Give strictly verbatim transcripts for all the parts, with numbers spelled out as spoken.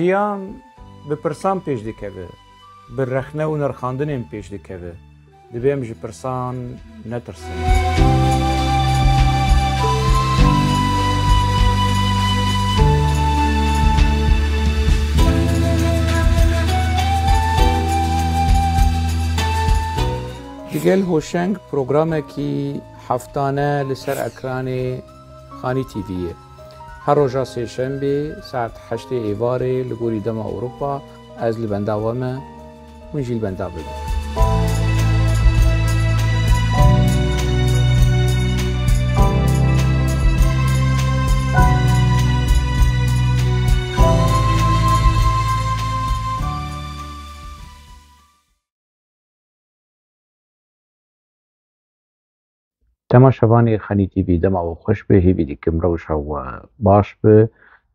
Jiyan bi pirsan pêş dikeve, bi rexne û nirxandinên pêş dikeve. Divê em ji pirsan netirsin. Digel Hoşeng programekî heftane li ser ekranê Xanî T V'yê. Her roja sêşembê saet heştê êvarê li gorî dema Ewropa ez li benda we me, hûn jî li benda bibin. Temaşevanê Xanî T V, dema we xweş be, hêvî dikim rewşa we baş be.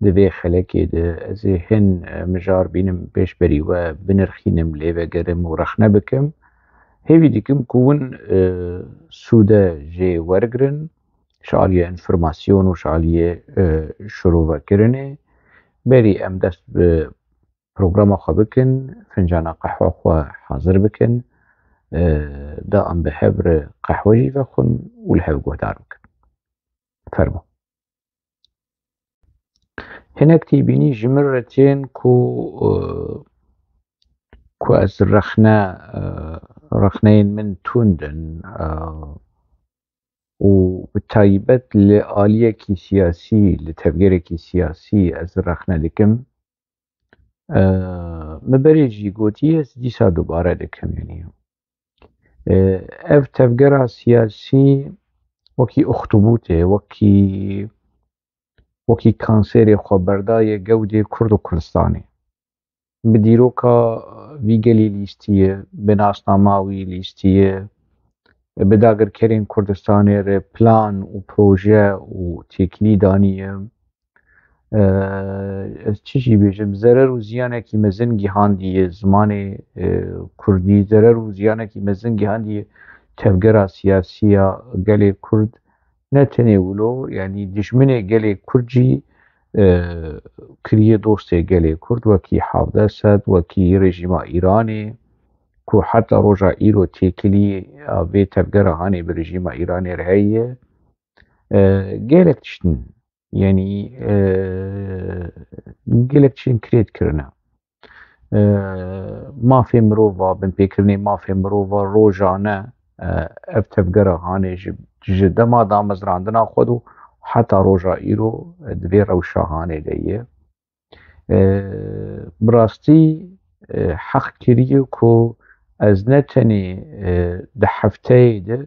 Di vê xelekê de ez ê hin, e, mijar bînim pêşberî we binirxînim, lê vegerim û rexne bikim. Hêvî dikim ku hûn, e, sûde jê wergirin, ji aliyê înformasyon û ji aliyê, e, şirovekirinê. Berî em dest bi programa xwe bikin, fincana qehwa xwe hazir bikin, e, da em bi hev re qehwe jî vexwin û li hev guhdar bikin. Fermo. Hinek têbînî ji min re tên ku, e, ku ez rexne, e, rexneyên min tund in, e, û bi taybet li aliyekî siyasî, li tevgerekî siyasî ez rexne dikim. Eee, min berê jî gotî, ez dîsa dubare dikim, yanî, eee, ev tevgera siyasî wekî uxtubûtê, wekî, wekî kanserê xwe berdaye gewdê Kurd û Kurdistanê. Bi dîroka vî gelî lîstiye, bi nasnama wî lîstiye, bi dagirkerên Kurdistanê re plan û proje û têkilî daniye. Eee, ez çi jî bêjim, zerer û ziyanekî mezin gihandiye zimanê, eee, kurdî, zerer û ziyanekî mezin gihandiye tevgera siyasî ya gelê kurd. Ne tenê wilo, yanî dijminê gelê kurd jî, eee, kiriye dostê gelê kurd, wekî Hevdeh Sed, wekî rejîma Îranê, ku heta roja îro têkilî ya vê tevgera hanê bi rejîma Îranê re heye. Eee, gelek tişt in. Yanî, e, gelek tiştên kirêt kirine. E, mafê mirova, binpêkirinê mafê mirova rojane, e, ev tevgera hanê ji, ji dema damezrandina xwe do heta roja îro, e, di vê rewşa hanê de ye. E, bi rastî, e, heq kiriye ku ez ne tenê, e, di hefteyê de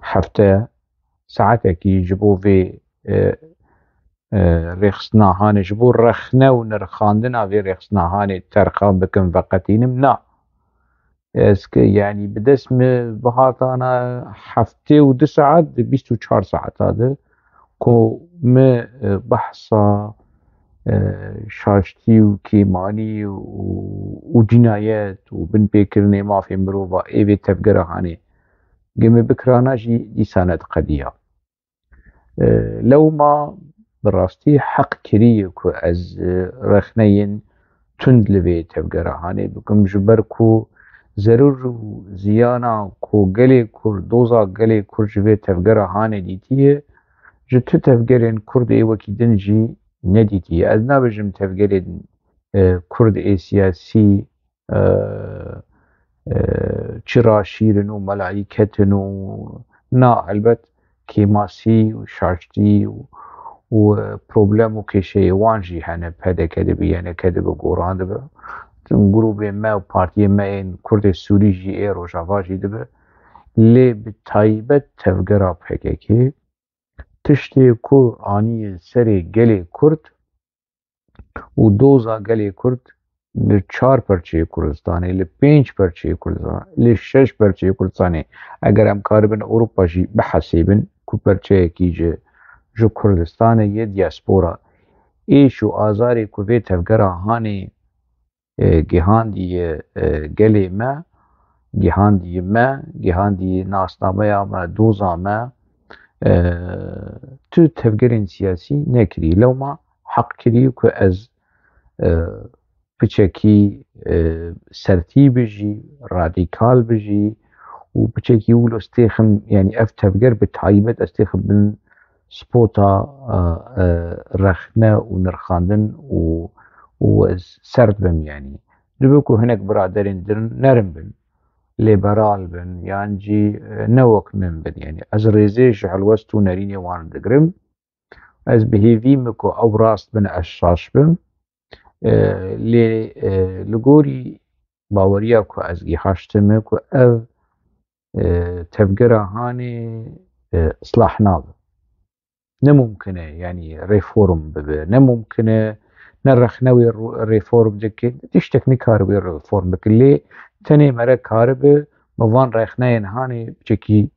hefte saetekî ji bo vê, e, e, rêxistina hanê, ji bo rexne û nirxandina vê rêxistina hanê terxan bikim, veqetînim. Na. Ez ki, yanî bi dest min bihatana heftê û du saet, di bîst û çar saeta de ku min, e, behsa, e, şaştî û kêmanî û, û cinayet û binpêkirinê mafê mirova ê vê tevgera hanê ge me bikirana jî dîsa nediqediya. E, lewma bi rastî heq kiriye ku ez, e, rexneyên tund li vê tevgera hanê bikim, ji ber ku zerir û ziyana ku gelê Kurd, doza gelê Kurd ji vê tevgera hanê dîtiye, ji tu tevgerên Kurd ê wekî din jî nedîtiye. Ez nabêjim tevgerên, e, Kurd ê siyasî, e, e, çi raşîr in û melayîket in û na, elbet kêmasî û şaştî û, û, e, problem û kêşeyê wan jî hene, P D K dibe, Y N K dibe, goran dibe. Grûbê me û partiyê me ên Kurdê Sûrî jî ê Rojava jî dibe. Lê bi taybet tevgera P K K tiştê ku aniye serê gelê Kurd û doza gelê Kurd li çar perçeyê Kurdistanê, li pênc perçeyê Kurdistanê, li şeş perçeyê Kurdistanê, eger em karibin Ewropa jî bihesêbin ku perçeyekî ji, ji Kurdistanê ye diaspora, êş û azarê ku vê tevgera hanê e, gihandiye, e, gelê me, gihandiye me, gihandiye nasnameya me, doza me, e, tu tevgerên siyasî nekirî. Lewma heq kirî ku ez, e, piçekî, e, sertî bijî, radîkal bijî û piçekî wilo stêxim, yanî ev tevger bi taybet ez stêxim bin spota, e, e, rexne û nirxandin û, û ez sert bim, yanî. Dibe ku hinek biraderên din nerin bin, lêberal bin, yan jî, e, ne wek min bin, yanî. Ez rêzê ji helwest û nerînê wan digirim. Ez bi hêvî me ku ew rast bin, ez şaş bim. E, lê, e, li gorî baweriya ku ez gihaştime ku ev, e, tevgera hanê, e, islah nabe. Ne mumkin e, yanî reform bibe. Ne mumkin e, ne rexne wê ro-, reform dike, tiştek nikare wê reform bike. Lê tenê mere karibe bi van rexneyên hanê piçekî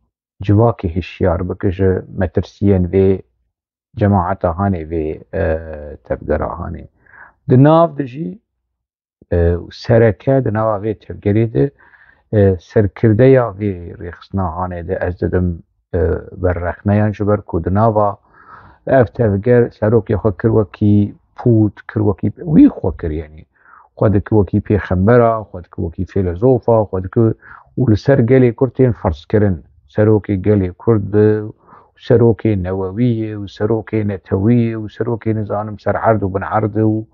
civakê hişyar bike ji metirsiyên vê cemaeta hanê, vê, e, tevgera hanê. Di nav de jî, e, sereke di nava vê tevgerê de, e, serkirdeya vê rêxistina hanê de ez didim, e, ber rexneyan, ji ber ku di nava ev tevger serokê xwe kir wekî pût, kir wekî wî xwe kir, yanî xwe dikir wekî pêxembera, xwe dikir wekî fîlozofa, xwe dikir û li ser gelê Kurd tên ferzkirin. Serokê gelê Kurd bi, û serokê newewiyê û serokê netewiyê û serokê nizanim ser erd û bin erdê û,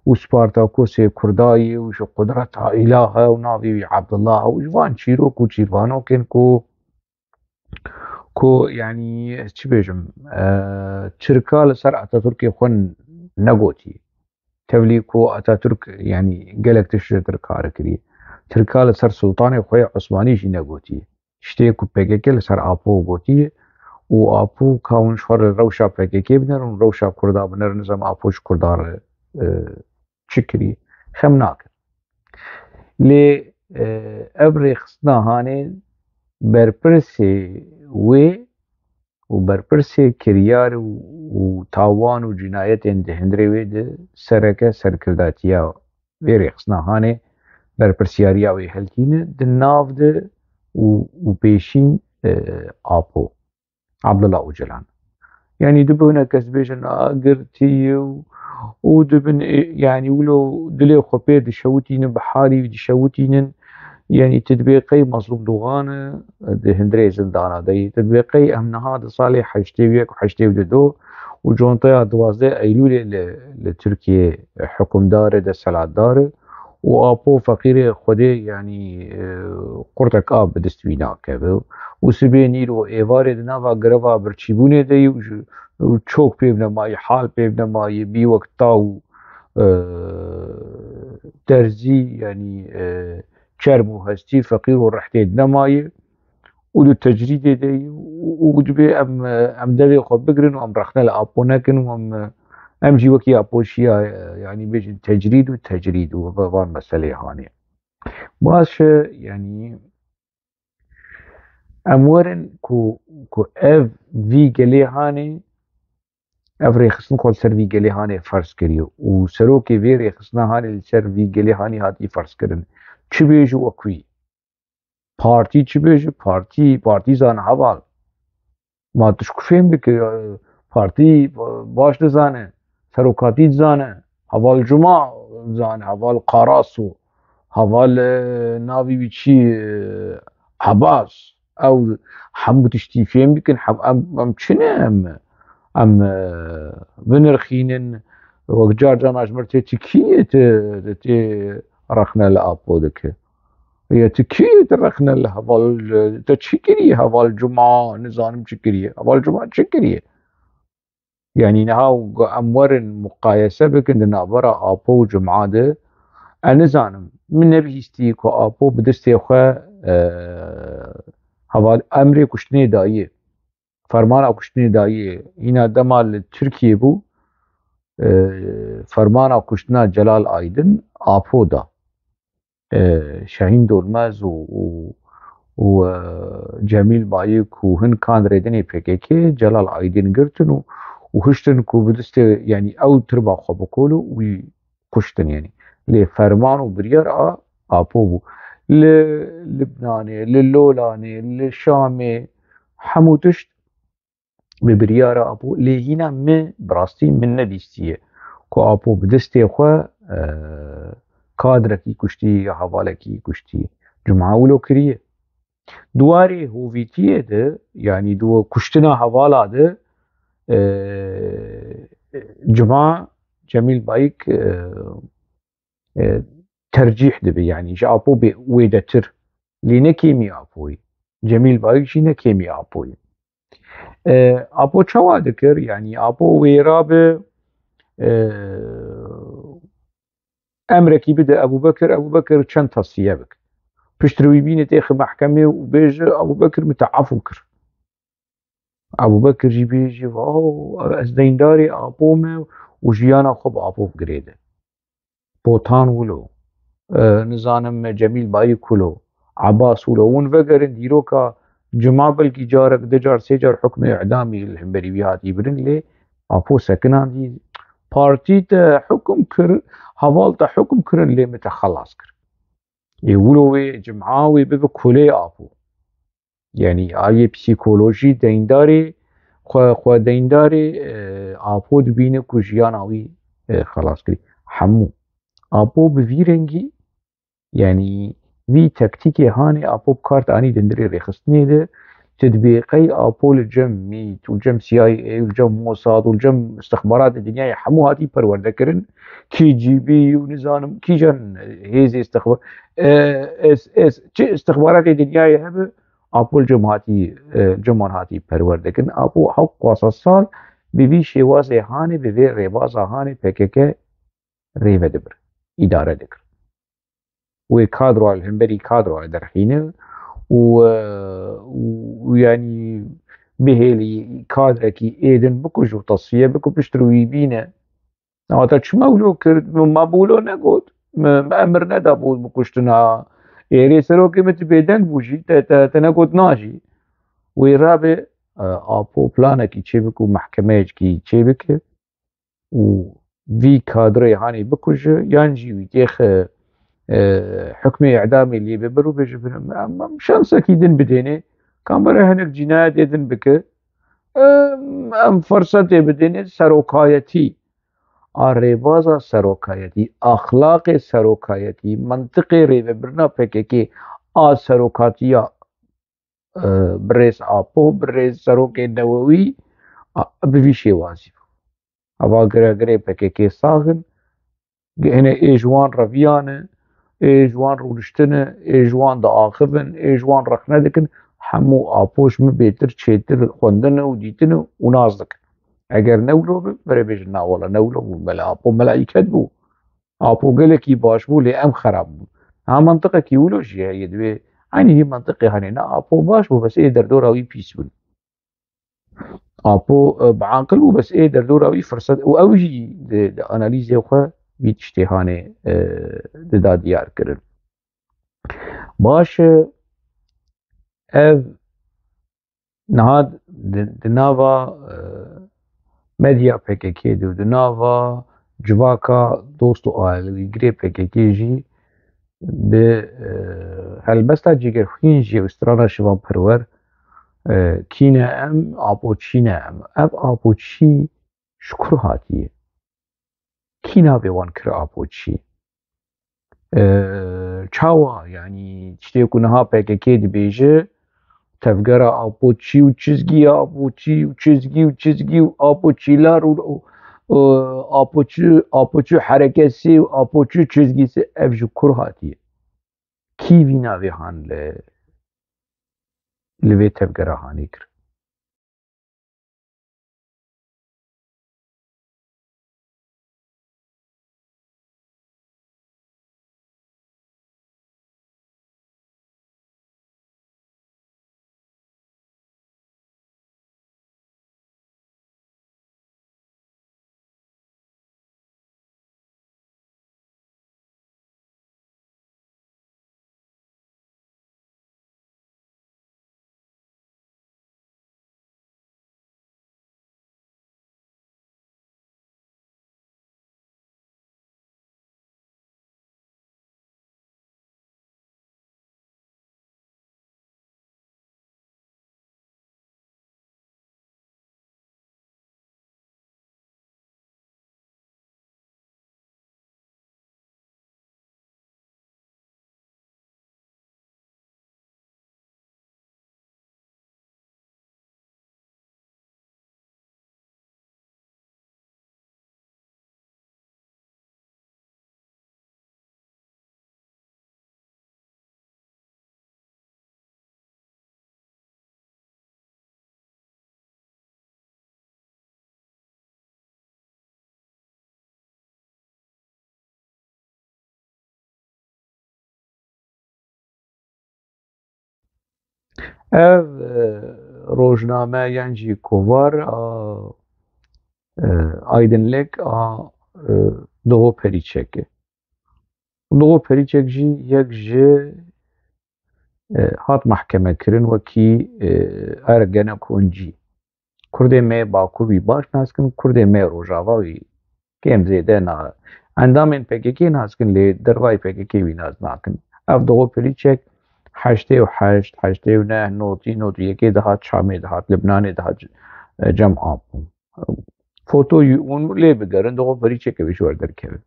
û Spartakosê Kurdayê û ji qudreta îlahe û navê wî Abdullah û ji van çîrok û çîrvanokên ku, ku, yanî, ez çi bêjim, e, Tirka li ser Ataturkê xwe negotî. Tevlî ku Ataturk, yanî, gelek tişt ji Tirka re kirî. Tirka li ser Sultanê xwe yê Osmanî jî negotî. Tiştê ku P K K li ser Apo gotî û Apo ka hûn ji xwe re rewşa P K K binerin û rewşa Kurda binerin, nizam Apo ji Kurda re, e, çi kirî, xem nakir. Lê, e, ev rêxistina hanê berpirsê wê û berpirsê kiryar û, û tawan û cinayetên di hundirê wê de sereke serkirdatiya vê rêxistina hanê berpirsiyariya wê heltîne di nav de û, û pêşîn, e, Apo. Abdullah Ocalan. Yanî dibûne kes bêjin, a, girtî û, û dibin, e, yanî wilo dilê xwe pê dişewitînin, bi halî wî dişewitînin. Yanî tu dibê qey Mazlûm Dogan e, di hundirê zindana de yî. Tu dibê qey em niha di salê heştê û yek û heştê û du do û conteya duwazdeh Eylûlê li, li Tirkiyê hikimdar e, desthilatdar e. û Apo feqîrê Xwedê, yanî, e, qurtek av bi dest wî nakeve. Û sibê nîr û êvarê di nava greva birçîbûnê de yî û ji, û çok pê bi nemayî, hal pê bi nemayî, bî wek taw, e, derzî, yanî, e, çerm û hestî, feqîr û rehtê di nemayî. û di tecrîdê de yî û, û dibê em, em devê xwe bigirin û em rexne li Apo nekin û em, em jî wekî Apo şiya, yanî bêjin tecrîd û tecrîd û ve van meselê hanê. Baş e, yanî em werin ku, ku ev vî gelê hanê, ev rêxistin xwe li ser vî gelê hanê ferz kiriye û serokê vê rêxistina hanê li ser vî gelê hanê hatiye ferz kirin. Çi bêjî wek wî? Partî çi bêje? Partî, partî zane heval. Ma tu ji ku fêm bike, partî baş dizane, serokatî dizane, heval Cuma dizane, heval Karaso, heval, e, navî wî çi, e, Ebas. Ew hemû tiştî fêm dikin, hem, em, em çi ne em, em, e, binirxînin, wek car carna ji mir tê tu kî yê, tu, tu tê rexne li Apo dike. Ya tu kî yê tu rexne li heval, te çi kiriye heval Cuma, nizanim çi kiriye. Heval Cuma çi kiriye? Yanî niha em werin muqayese bikin di navbera Apo û Cuma de. Ez nizanim. Min nebihîstî ku Apo bi destê xwe, e, heval emrê kuştinê daye. Fermana kuştinê daye. Hîna dema li Tirkiyê bû, e, fermana kuştina Celal Aydin Apo da. E, Şahîn Dolmez û, û, û, e, Cemîl Bayik û hin kadrê din ê P K K Celal Aydin girtin û, û hiştin ku bi destê, yanî ew tirba xwe bikolo û wî kuştin, yanî. Lê ferman û biryar a Apo bû. Li Libnanê, li Lolanê, li Şamê hemû tişt bi biryara Apo, lê hîna min, bi rastî min nebîstiye ku Apo bi destê xwe, e, kadrekî kuştî ya hevalekî kuştî. Cuma wilo kiriye. Di warê hovîtiyê de, yanî di kuştina hevala de, e, Cuma Cemîl Bayik, e, e, tercîh dibe, yanî ji Apo bê wêdetir. Lê ne kêmî Apoyî. Cemîl Bayik jî ne kêmî Apoyî. E, Apo çawa dikir? Yanî Apo wê rabe, e, emrekî bide Ebûbekir, Ebûbekir çend tesfiye bike. Piştre wî bîne têxe mehkemê û bêje, Ebûbekir min te efû kir. Ebûbekir jî bêjî, "Vaw, ez deyndarê Apo me û jiyana xwe bi Apo girêde." Potan wilo, e, nizanim me Cemîl Bayik wilo, Ebas wilo. Hûn vegerin dîroka Cuma belkî carek, du car, sê car hukmê îdamî li hemberî wî hatî birin, lê Apo sekinandî. Partî te hukum kir, heval te hukum kirin, lê min te xelas kir. Ê wilo wê Cuma wê bibe kolê Apo. Yanî aliyê psîkolojî deyndarê xwe, xwe deyndarê, e, Apo dibîne ku jiyana wî, e, xelas kirî. Hemû. Apo bi vî rengî, yanî vî taktîkê hanê Apo bi kar anî di hundirê rêxistinê de, tu dibê qey Apo li cem mît û cem C I A û li cem Mossad û li cem istixbaratê dinyayê hemû hatî perwerde kirin. K G B û nizanim kîjan hêzê istixbar-, e, S S, çi istixbaratê dinyayê hebe, Apo li cem hatî, e, cem wan hatî perwerde kirin. Apo hewq xwasa sal bi vî şêwazê hanê, bi vê rêbaza hanê P K K rêve dibir, îdare dikir. Wê kadroya li hemberî kadroya derxîne û, e, û, û yanî bihêlî kadrekî êdin bikuj û tasfiye biku piştre wî bîne. Ata çima wilo kir? Ma bi wilo negot. Me, me emir neda bo bikuştina. Êrê serokê min tu bêdeng bû jî, te, te, te negot na jî. Wê rabe, e, Apo planekî çêbik û mehkemeyekî çêbike û vî kadrê hanê bikuje, yan jî wî têxe, e, hukmê îdamê lê bibir û bêje, em, em şansekî din bidêne, kambere hinek cînayetê din bike, em, em firsetê bidêne serokayetî. A rêbaza serokayetî, axlaqê serokayetî, mintiqê rêvebirina P K K a serokatiya, e, birêz Apo, birêz serokê newewî, a, bi vî şêwazî bû. Eva giregirê P K K sax in, hene ê ji wan reviyane, ê ji wan rûniştine, ê ji wan diaxivin, ê ji wan rexne dikin, hemû Apo ji min bêtir, çêtir xwendine û dîtine û nas dikin. Eger ne wilo be, berê bêjin, na wele, ne wilo bû, mela Apo melaîket bû. Apo gelekî baş bû, lê em xerab bûn. Ha, mantiqekî wilo jî heye, divê eynî vî mantiqê hene, ne Apo baş bû, bes ê derdora wî pîs bûn. Apo, e, bi aqil bû, bes ê derdora wî firset û ew jî di, di analîzê xwe vî tiştê hanê, e, dida diyar kirin. Baş e, ev niha di, di nava, e, medya P K K de û di nava civaka dost û alîgirê P K K jî bi, e, helbesta Cîgerxwîn jî û strana Şivan Perwer, e, kî ne em, Apo çî ne em. Ev Apo çî ji kur hatiye? Kî navê wan kir Apo çî? E, çawa, yanî tiştê ku niha P K K dibêje, tevgera Apo çî û çizgî, Apo çî û çizgî û çizgî û Apo çîlar û, û, û Apo çi, Apo çi herekesî û Apo çi çizgîsî, ev ji kur hatiye? Kî vî navê han li, li vê tevgera hanê kir? Ev e, rojname yan jî kovar a e, Aydınlık a e, Doğu Perinçek e. Doğu Perinçek jî yek ji e, hat mahkeme kirin wekî e, Ergenekon cî. Kurdê me Bakur wî baş nas kin, Kurdê me Rojava wî kêm zêde na. Endamên P K K nas kin, lê dervayî P K K wî nas nakin. Ev Doğu Perinçek heştê û heşt, heştê û neh, notî, notî yekê dihat Şamê, dihat Libnanê, dihat e, Cem Apo. Foto yû hûn lê bigerin, Doğu Perinçek ev ji wer derkeve.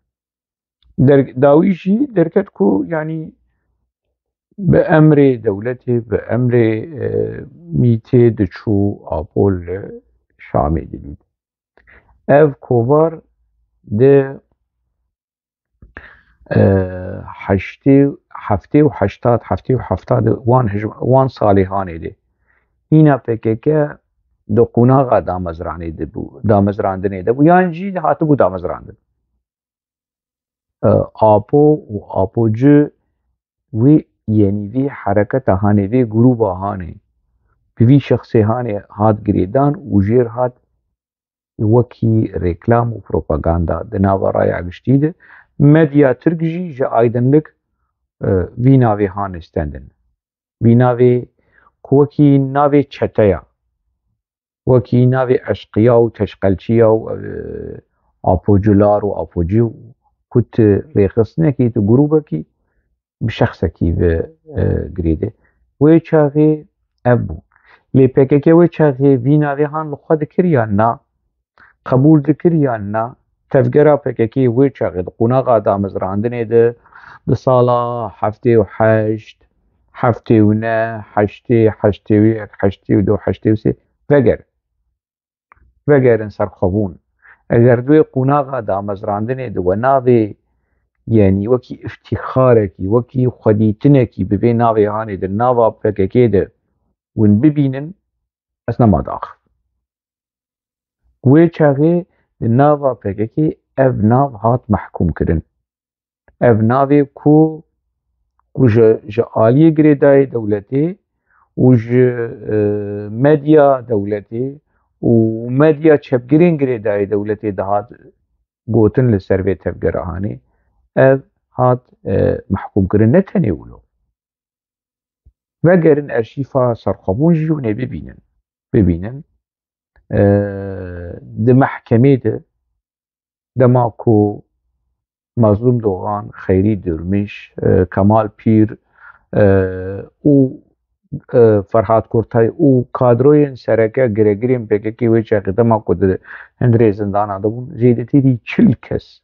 Der, dawî jî derket ku, yanî, bi emrê dewletê, bi emrê e, mîtê diçû Apo li Şamê didît. Ev kovar di e, heştê, heftê û heştad, heftê û hefta de wan hij-, wan salê hanê de. Hîna P K K di qonaxa damezranê de bû, damezrandinê de bû, yan jî hatibû damezrandin. E, Apo û Apoci wê, yenî vê hereketa hanê, vê grûba hanê, bi vî şexsê hanê hat girêdan û jêr hat wekî reklam û propaganda di nava raya giştî de. Medya Tirk jî ji Aydınlık e, vî navê hanê stendin. Vî navê ku wekî navê çeteya, wekî navê eşqiya û teşqelçiya û e, apocular û apocî û ku tu rêxistinekî, tu grûbekî, bi şexsekî ve e, girêde. Wê çaxê ev bû. Lê P K K wê çaxê vî navê han li xwe dikir yan na? Qebûl dikir yan na? Tevgera P K K wê çaxê di qonaxa damezrandinê de, di sala heftê û heşt, heftê û neh, heştê, heştê û yek, heştê û du, heştê û sê veger. Vegerin ser xwe bûn. Eger di wê qonaxa damezrandinê de we navê, yanî wekî îftîxarekî, wekî xwedîtinekî bi vê navê hanê di nava P K K de hûn bibînin, ez nema daxif. Wê çaxê di nava P K K ev nav hat mehkûm kirin. Ev navê ku, ku ji, ji aliyê girêdayê dewletê û ji e, medya dewletê û medya çepgirên girêdayê dewletê dihat gotin li ser vê tevgera hanê, ev hat e, mehkûm kirin. Ne tenê wilo. Vegerin erşîfa serxwebûn jî hûn ê bibînin. Bibînin. E, di mehkemê de dema ku Mazlûm Dogan, Xeyrî Durmiş, e, Kemal Pîr e, û e, Ferhat Kurtay û kadroyên sereke giregirên P K K wê çaxê dema ku di hundirê zindana de bûn, zêdetirî çil kes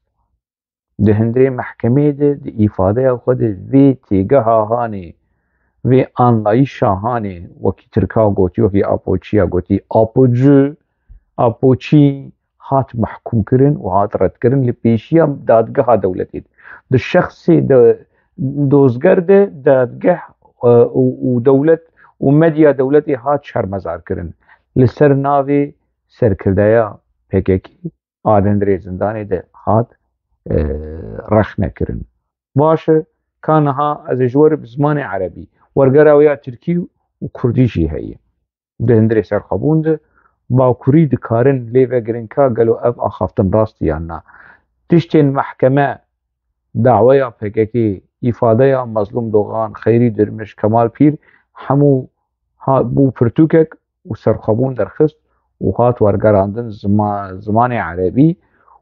di hundirê mehkemê de di îfadeya xwe de vê têgeha hanê, vê anlayîşa hanê, wekî Tirka gotî, wekî Apoçiya gotî, Apocu, Apoçî hat mehkûmkirin û hat redkirin li pêşiya dadgeha dewletê de. Di şexsê de, dozger de dadgeh e, û, û dewlet û medya dewletê hat şermezarkirin. Li ser navê serkirdeya P K K a di hundirê zindanê de hat e, rexne kirin. Baş e, ka niha ez ê ji we re bi zimanê erebî, wergera wê ya tirkî û kurdî jî heye. Di hundirê serxwebûn de bakurî dikarin lê vegirin ka gelo ev axaftin rast e yan na. Tiştên mehkeme, daweya P K K, îfadeya Mazlûm Dogan, Xeyrî Dirmiş, Kemal Pîr, hemû ha-, bû pirtûkek û serxwebûn derxist û hat wergerandin zima-, zimanê erebî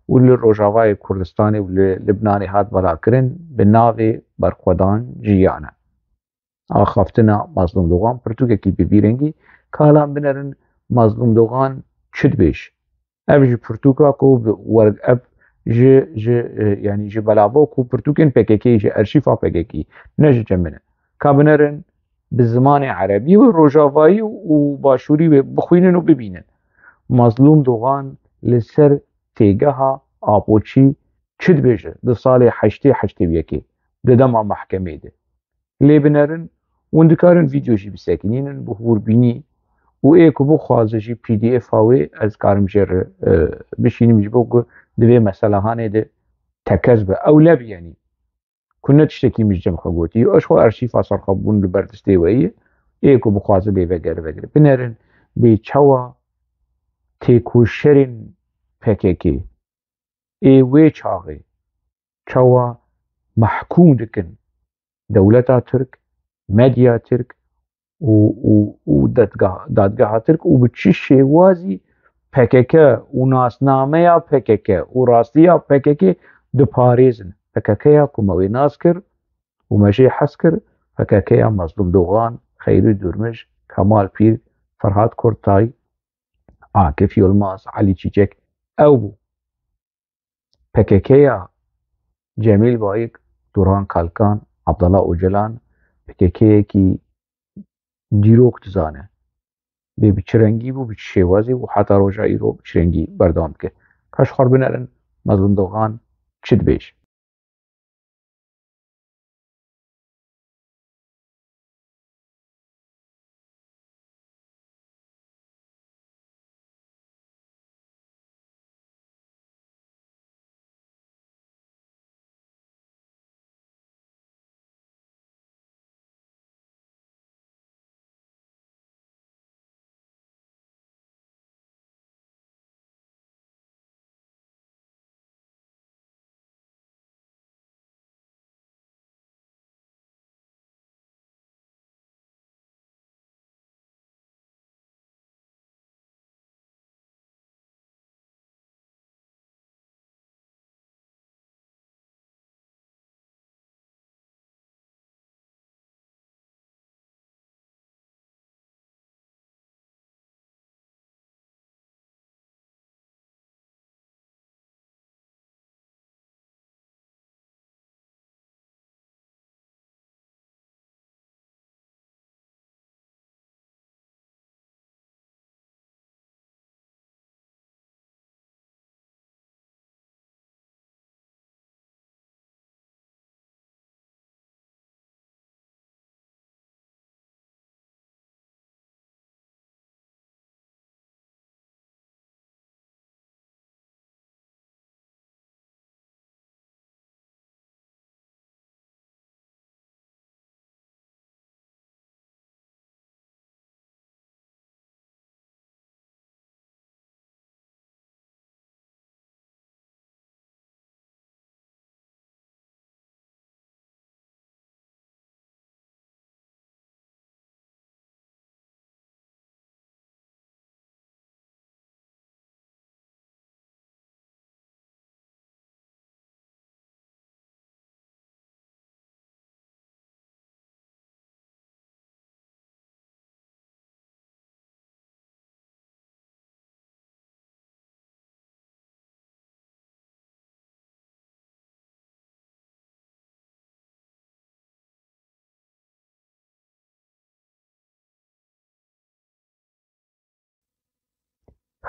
û li Rojavayê Kurdistanê û li Libnanê hat belakirin bi navê Berxwedan Jiyane. Axaftina Mazlûm Dogan, pirtûkekî bi vî rengî, ka lan binerin Mazlûm Dogan çi dibêj. Ev ji pirtûka ku bi wer-, ev ji, ji, e, yanî ji belavo ku pirtûkên P K K, ji erşîfa P K K, ne ji cem min e. Ka binerin bi zimanê erebî û rojavayî û başûrî wê bixwînin û bibînin. Mazlûm Dogan li ser têgeha Apoçî çi dibêje di salê heştê heştê û yekê di dema mehkemê de. Lê binerin, hûn dikarin vîdeo jî bisekinînin, bi hûrbînî û ê ku bixwaze jî P D F a wê ez karim jê re, e, bişînim, ji bo ku di vê meselehanê de tekez be. Ew ne biyenî. Ku ne tiştekî min ji cem xwe gotî. Ew ji xwe erşîfa serxwebûn li ber destê we ye. Ê ku bixwaze lê vegere vegere. Binerin bê çawa têkoşerên P K K ê wê çaxê çawa mehkûm dikin dewleta Tirk, medya Tirk û, û, û dadgeha, dadgeha Tirk û bi çi şêwazî P K K û nasnameya P K K û rastiya P K K diparêzin. P K K ya ku me wê nas kir û me jê hez kir, P K K ya Mezlûm Dogan, Xeyrû Durmij, Kemal Pîr, Ferhat Kortay, Akif Yilmaz, Elî Çîçek, ew bû. P K K ya Cemîl Bayik, Duran Kalkan, Abdullah Ocalan, P K K yekî dîrok dizane. Bê bi çi rengî bû, bi çi şêwazî bû, heta roja îro bi çi rengî berdewam dike. Ka ji xwe binerin, Mezlûm Dogan çi dibêje?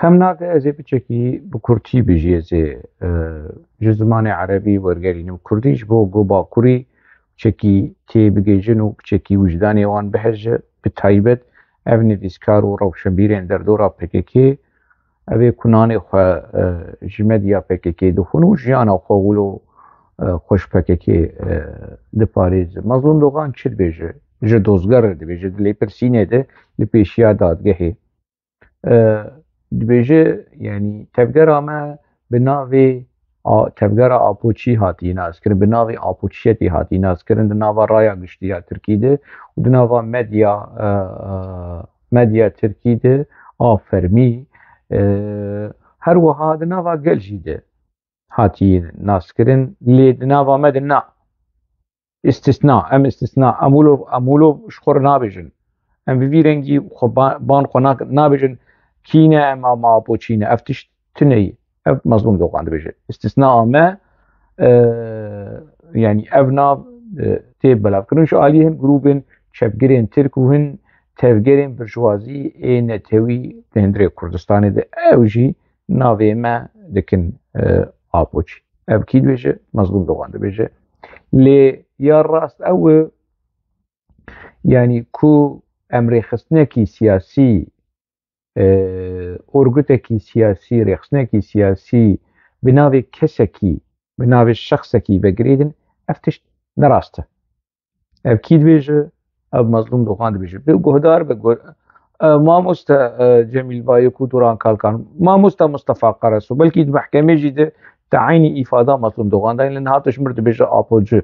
Xem nake ez ê piçekî bi kurtî bijî, ez ê, e, ji zimanê erebî wergerînim kurdî, ji bo ku bakurî piçekî têbigihîjin û piçekî wijdanê wan bihêje, bi taybet ev nivîskar û rewşenbîrên derdora P K K, ev ê ku nanê xwe, e, ji medya P K K dixwin û jiyana xwe wilo, e, xwe ji P K K, e, diparêze. Mezlûm Dogan çi dibêje? Ji dozger re dibêje, di lêpirsînê de li pêşiya dadgehê. E, dibêje, yanî tevgera me bi navê a-, tevgera Apoçî hatiye naskirin, bi navê Apoçiyetê hatiye naskirin, di nava raya giştî ya Tirkî de û di nava medya, e, e, medya Tirkî de a fermî, e, her wiha di nava gel jî de hatiye naskirin, lê di nava me de na. Îstisna, em îstisna, em wilo, em wilo ji xwe re nabêjin. Em bi vî rengî xwe ba-, ban xwe nak-, nabêjin, kî ne em a, ma Apoçî ne. Ev tişt tune ye. Ev Mezlûm Dogan dibêje. Îstisna me, e, yanî ev nav, e, tê belavkirin. Ji aliyê hin grûbên çepgirên Tirk û hin tevgerên birjwazî ê netewî di hundirê Kurdistanê de ew jî navê me dikin, e, Apoçî. Ev kî dibêje? Mezlûm Dogan dibêje. Lê ya rast ew e, yanî ku em rêxistinekî siyasî, e, orgutekî siyasî, rêxistinekî siyasî bi navê kesekî, bi navê şexsekî vegirêdin, ev tişt ne rast e. Ev kî dibêje? Ev Mazlûm Doxan dibêje. Bi guhdar be gu-, e, mamoste, e, Cemîl Bayik û Duran Kalkan, mamoste Mustafa Karasu, belkî di mehkemê jî de te eynî îfada Mazlûm Doxan dayîn, lê niha tu ji mir dibêje Apocu.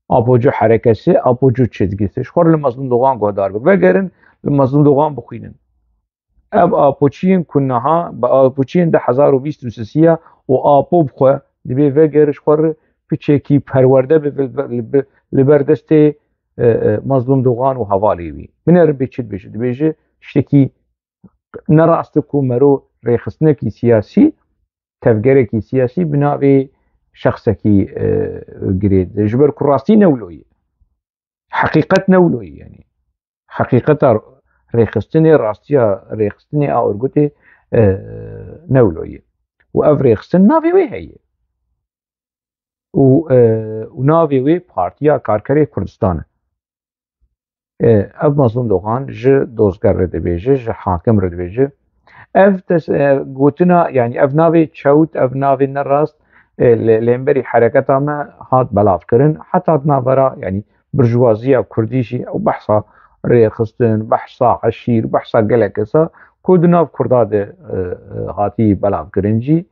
Apocu herekesi, Apocu çizgisi. Ji xwe re li Mazlûm Doxan guhdar be. Vegerin li Mazlûm Doxan bixwînin. Ev apoçiyên ku niha bi apoçiyên du hezar û bîst û sisiya û apo bi xwe dibê vegere ji xwe re piçekî perwerde bibe li, li, li ber destê, e, e, Mazlûm Doxan û hevalê wî. Binerin bê çi dibêje. Dibêje tiştekî ne rast e ku mero rêxistinekî siyasî, tevgerekî siyasî bi navê şexsekî, e, girê dide. Ji ber ku rastî ne wilo ye. Heqîqet ne wilo ye, yanî. Heqîqeta rêxistinê, rastiya rêxistinê a örgütê, e, ne wilo ye. Û ev rêxistin navê wê heye. Û, e, û navê wê Partiya Karkerê Kurdistan e. E, ev Mazlûm Doxan ji dozger re dibêje, ji hakim re dibêje. Ev tes-, e, gotina, yanî ev navê çewt, ev navê nerast, e, li, li hemberî hereketa me hat belavkirin. Heta di navbera, yanî burjuwaziya kurdî jî ew behsa rêxistin, behsa eşîr, behsa gelek kesa ku di nav kurda de, e, e, hatî belavkirin jî.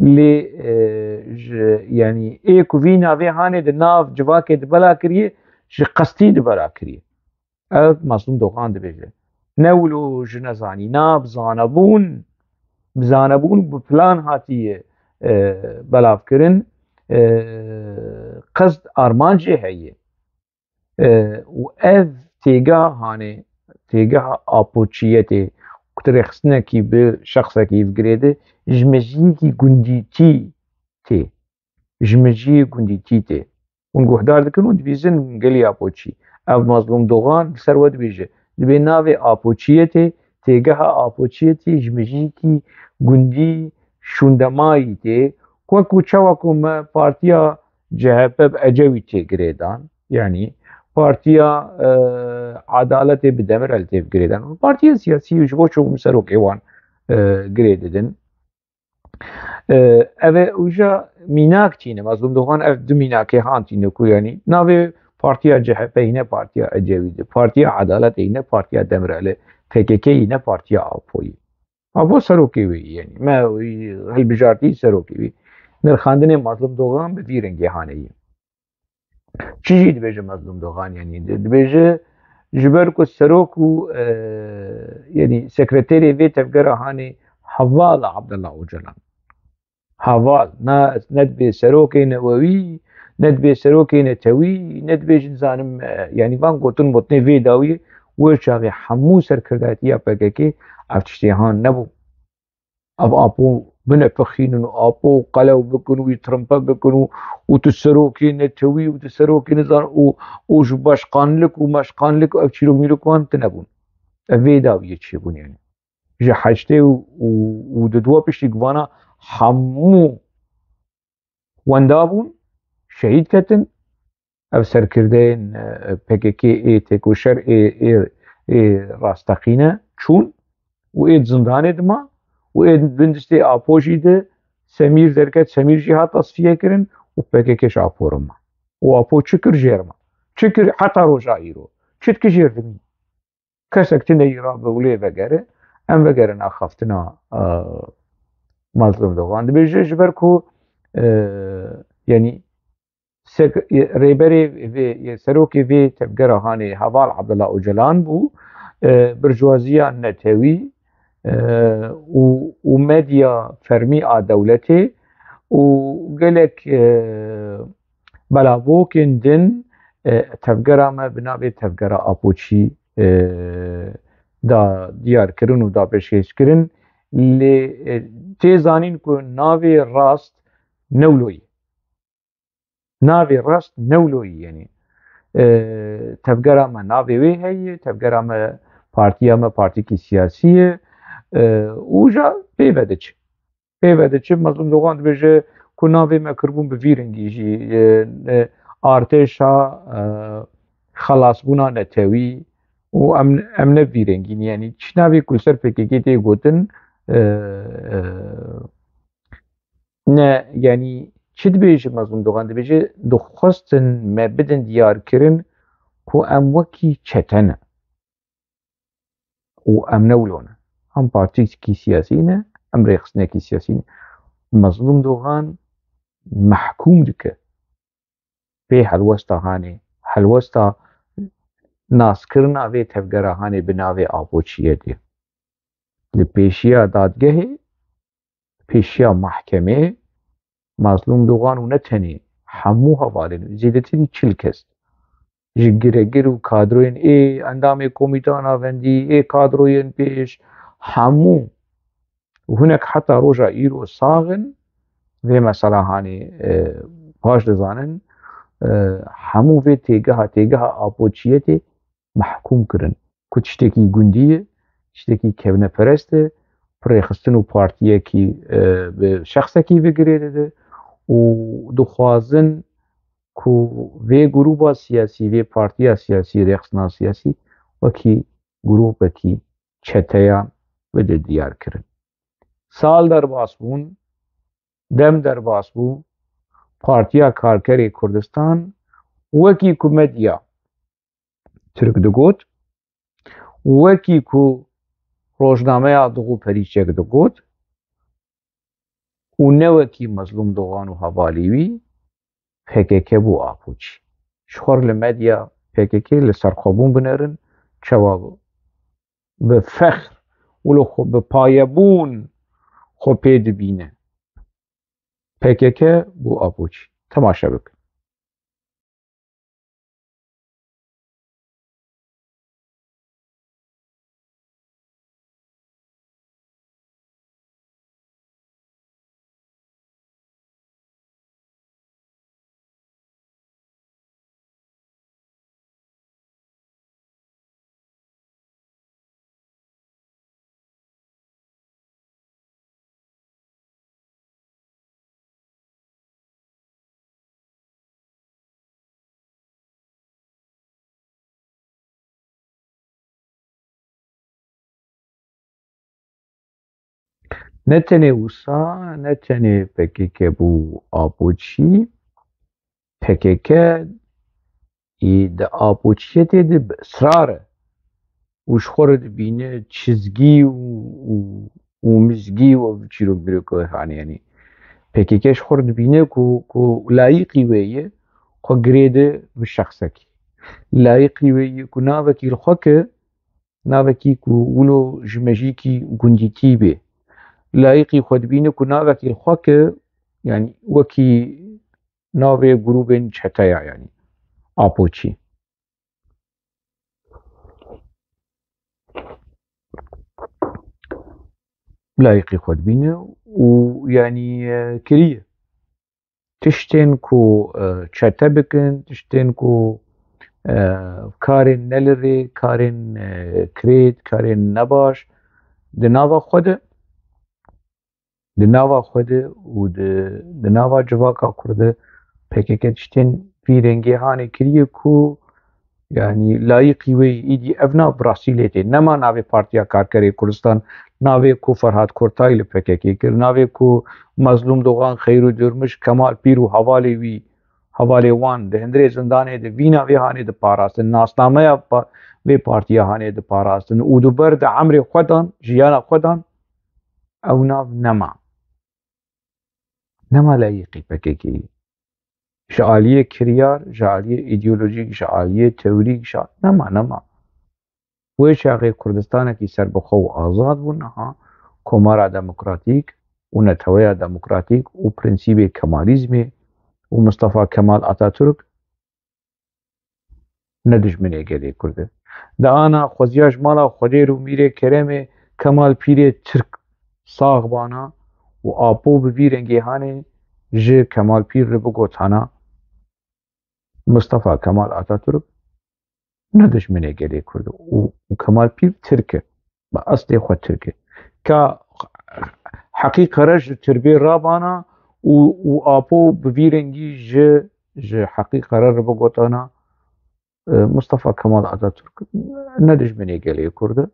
Lê, e, ji, yanî ê ku vî navê hanê di nav civakê de bela kiriye, ji qestî de bela kiriye. Ev Mazlûm Doxan dibêje. Ne wilo ji nezanîna, bi zanebûn, bi zanebûn û bi plan hatiye, e, belavkirin, e, qesd armancê heye. E, û ev têgeha hanê, têgeha apoçiyetê, ku tu rêxistinekî bi şexsekî bi girê de, ji mejiyekî gundîtî tê. Ji mejiyê gundîtî tê. Hûn guhdar dikin û dibîzin gelî apoçî. Ev Mazlûm Doxan li ser we dibêje. Dibê navê apoçiyetê, têgeha apoçiyetê ji mejiyekî gundî şûndemayî tê. Wekî çawa ku me partiya C H P bi Ecewî tê girêdan, yanî partiya, e, Edaletê bi Demirel tê girêdan. Partiya siyasî ji bo çûbûn serokê wan, e, girê didin. E, ev e uja mînak tîne, Mazlûm Doxan ev du mînakê han tîne ku, yanî navê partiya C H P yî ne partiya Ecewî de, partiya Edaletê yî ne partiya Demirelê, P K K yî ne partiya Apoyî. Apo serokê wê yî, yanî me wî hilbijartî serokê wî. Nirxandinê Mazlûm Doxan bi vî rengê hanê yî. Çi jî dibêje Mazlûm Doxan, yanî di-, dibêje ji ber ku serok û, e, yanî sekreterê vê tevgera hanê heval Abdullah Ocalan. Heval, na, ne dibê serokê newewî, ne dibê serokê netewî, ne dibê jî nizanim, e, yanî van gotin motnê vê dawiyê, wê çaxê hemû serkirdatiya P K K ev tiştê han nebû. Ev apo binepixînin û apo qelew bikin û wî trimpe bikin û, û tu serokê netewî û tu serokê nizan û, û ji başkanlik û meşkanlik ev çîrok mîrok wan tune bûn. Ev vê dawiyê çêbûn yanî. Ji heştê û, û, û di dua piştî vana hemû wenda bûn, şehîd ketin. Ev serkirdeyên, e, P K K ê têkoşer ê, ê, ê rasteqîne çûn û ê di zindanê dima û ê bin distê Apo jî de Semîr derket, Semîr jî hat tasfiye kirin û P K K ji Apo re ma. Û Apo çi kir jêr ma? Çi kir heta roja îro? Çi dikir jêr dimî? Kesek tune yî rabe û lê vegere, em vegerin axaftina, e, Mazlûm Doxan. Dibêje ji ber ku, e, yanî sek-, e, rêberê vê, e, serokê vê tevgera hanê heval Abdullah Ocalan bû, e, burjuwaziya netewî, e, û, û medya fermî a dewletê û gelek, e, belavokên din, e, tevgera me bi navê Tevgera Apoçî, e, da diyar kirin û da pêşkêş kirin. Lê, e, tê zanîn ku navê rast ne wilo ye. Navê rast ne wilo ye, yanî. E, tevgera me navê wê heye, tevgera me, partiya me partîkî siyasî ye, e, û ja pê ve diçe. Pê ve diçe, Mazlûm Doxan dibêje ku navê me kiribûn bi vî rengî jî, e, e, artêşa, e, xelasbûna netewî û em, em ne vî rengî ne, yanî çi navê ku li ser P K K tê gotin, e, e, ne, yanî çi dibêje Mazlûm Doxan? Dibêje dixwestin me bidin diyarkirin ku em wekî çete ne. Û em ne wilo ne. Em partîkî siyasî ne, em rêxistinekî siyasî ne. Mezlûm Dogan mehkûm dike. Vê helwesta hanê, helwesta naskirina vê tevgera hanê bi navê Apoçiyê de. Li pêşiya dadgehê, pêşiya mahkemê, Mazlûm Dogan û ne tenê, hemû hevalên wî, zêdetirî çil kes, ji giregir û kadroyên ê endamê komîta navendî, ê kadroyên pêş, hemû û hinek heta roja îro sax in, vê mesela hanê, e, baş dizanin, e, hemû vê têgeha, têgeha Apoçiyetê mehkûm kirin ku tiştekî gundî ye, tiştekî kevneperest e, bi rêxistin û partiyekî, e, bi şexsekî ve girê dide û dixwazin ku vê grûba siyasî, vê partiya siyasî, rêxistina siyasî wekî grûbekî çeteyan bide diyar kirin. Sal derbas bûn, dem derbas bû, Partiya Karkerê Kurdistan wekî ku medya Tirk digot, wekî ku rojnameya Dixû Perîçek digot û ne wekî Mezlûm Dogan û hevalî wî, P K K bû Apoçî. Ji xwe re li medya P K K li serxwebûn binerin, çawa bi fexr û li xwe bi payebûn xwe pê dibîne. P K K bû Apoçî. Temaşe bikin. Ne tenê wisa, ne tenê P K K bû Apoçî, P K K ê di Apoçiyetê de bi israr e û ji xwe re dibîne çizgî û, û, û mizgî û çîrok mîrok hanê, yanî P K K ji xwe re dibîne ku, ku layiqî wê ye, xwe girê de bi şexsekî. Layiqî wê ye ku navekî li xwe ke, navekî ku wilo ji mejîkî gundîtî bê. Layiqî xwe dibîne ku navekî li xwe ke, yanî wekî navê grûbên çeteya, yanî Apoçî. Layiqî xwe dibîne û, yanî, e, kiriye. Tiştên ku, e, çete bikin, tiştên ku, e, karên ne li rê, karên, e, kirêt, karên nebaş di nava xwe de, di nava xwe de û di, di nava civaka Kurd de P K K tiştên vî rengê hanê kiriye ku, yanî, layiqî wê yî, îdî ev nav bi rastî lê tê. Nema navê Partiya Karkerê Kurdistan, navê ku Ferhat Kortay li P K K kir, navê ku Mazlûm Dogan, Xeyrû Durmuş, Kemal Pîr û hevalê wî, hevalê wan di hundirê zindanê de vî navê hanê diparastin, nasnameya pa-, vê partiya hanê diparastin û di ber de emrê xwe dan, jiyana xwe dan, ew nav nema. Nema layiqî P K K yî. Ji aliyê kiryar, ji aliyê îdeolojîk, ji aliyê teorîk, ji, nema, nema. Wê çaxê Kurdistanekî serbixwe û azad bû, niha Komara Demokratîk û Neteweya Demokratîk û prensîbê Kemalîzmê û Mustafa Kemal Ataturk ne dijminê gelê Kurd e. Di ana xweziya ji mala Xwedêr û Mîrê Keremê Kemal Pîrê Tirk sax bana û Apo bi vî rengê hanê ji Kemal Pîr re bigotana Mustafa Kemal Ataturk ne dijminê gelê Kurd e û, û Kemal Pîr Tirk e. Bi eslê xwe Tirk e. Ka heqî qere ji tirbê rabana û, û Apo bi vî rengî ji, ji heqî qere re bigotana, e, Mustafa Kemal Ataturk ne dijminê gelê Kurd e.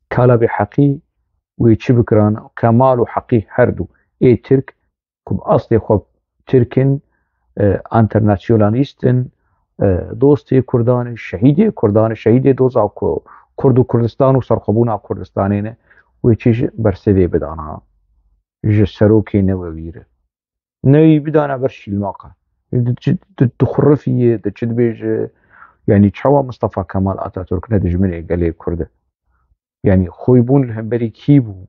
Kala bê heqî wê çi bikiran? Kemal û heqî her du ê Tirk ku bi eslê xwe Tirk in, e, enternasyonalîst in, e, dostê Kurdan e, şehîdê Kurdan e, şehîdê doza ku Kurd û Kurdistan û serxwebûna Kurdistanê ne, wê çi ji bersivê bidana ji serokê newewî re. Newî bidana ber şîlmaqa. Di çi, di, dixurifî yê, di çi dibêje, yanî çawa Mustafa Kemal Atatürk ne dijminê gelê Kurd e? Yanî xwîbûn li hemberî kî bû?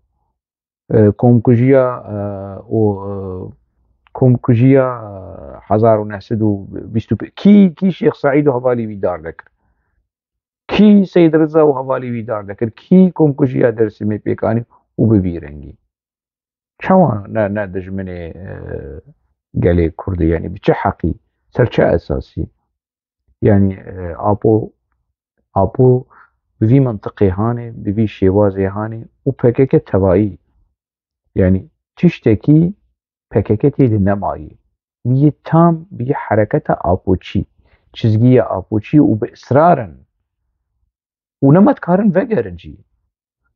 E, komkujiya, e, û, e, komkujiya, e, hezar û neh sed û bîst û pênc, kî, kî Şêx Seîd û hevalî wî dar dekir? Kî Seyd Riza û hevalî wî dar dekir? Kî komkujiya Dersimê pêk anî û bi vî rengî? Çawa ne, ne dijminê, e, gelê Kurdî? Yanî bi çi heqî? Ser çi esasî? Yanî, e, Apo, Apo bi vî mintiqê hanê, bi vî şêwazê hanê û P K K tevayî. Yanî tiştekî P K K tê de nemayî. Biyê tam, biyê hereketa Apoçî, çizgiya Apoçî û bi israr in. Û nema dikarin vegerin jî.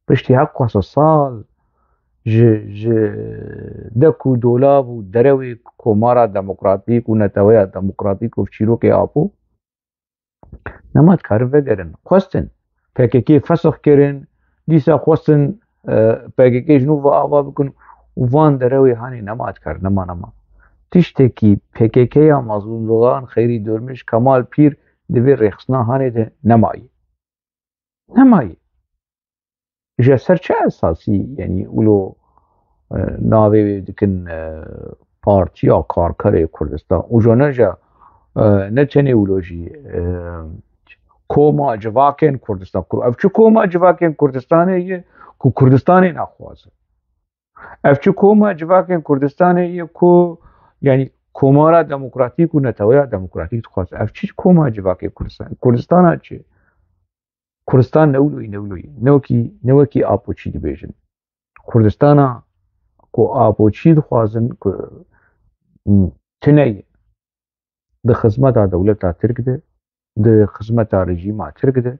Piştî heqwasa sal ji, ji dek û dolav û derewê Komara Demokratîk û Neteweya Demokratîk û çîrokê Apo, nema dikarin vegerin. Xwestin P K K fesix kirin, dîsa xwestin, e, P K K ji nû ve ava bikin û van derewê hanê nema dikar, nema, nema. Tiştekî P K K ya Mazlûm Dogan, Xeyrî Dormiş, Kemal Pîr di vê rêxistina hanê de nemayî. Nemayî. Ji ser çi esasî, yanî wilo, e, navê wê dikin, e, Partiya Karkerê Kurdistan? Û jone jî, e, ne tenê wilo jî, e, Koma Civakên Kurdistan. Kur-, ev çi Koma Civakên Kurdistanê ye ku Kurdistanê naxwaze? Ev çi Koma Civakên Kurdistanê ye ku, yanî, Komara Demokratîk û Neteweya Demokratîk dixwaze? Ev çi Koma Civakê Kurdistan? Kurdistana çi? Kurdistan ne wilo yî, ne wilo yî. Ne wekî, ne wekî Apoçî dibêjin. Kurdistana ku Apoçî dixwazin ku, m, tune ye. Di xizmeta dewleta Tirk de, di xizmeta rejîma Tirk de,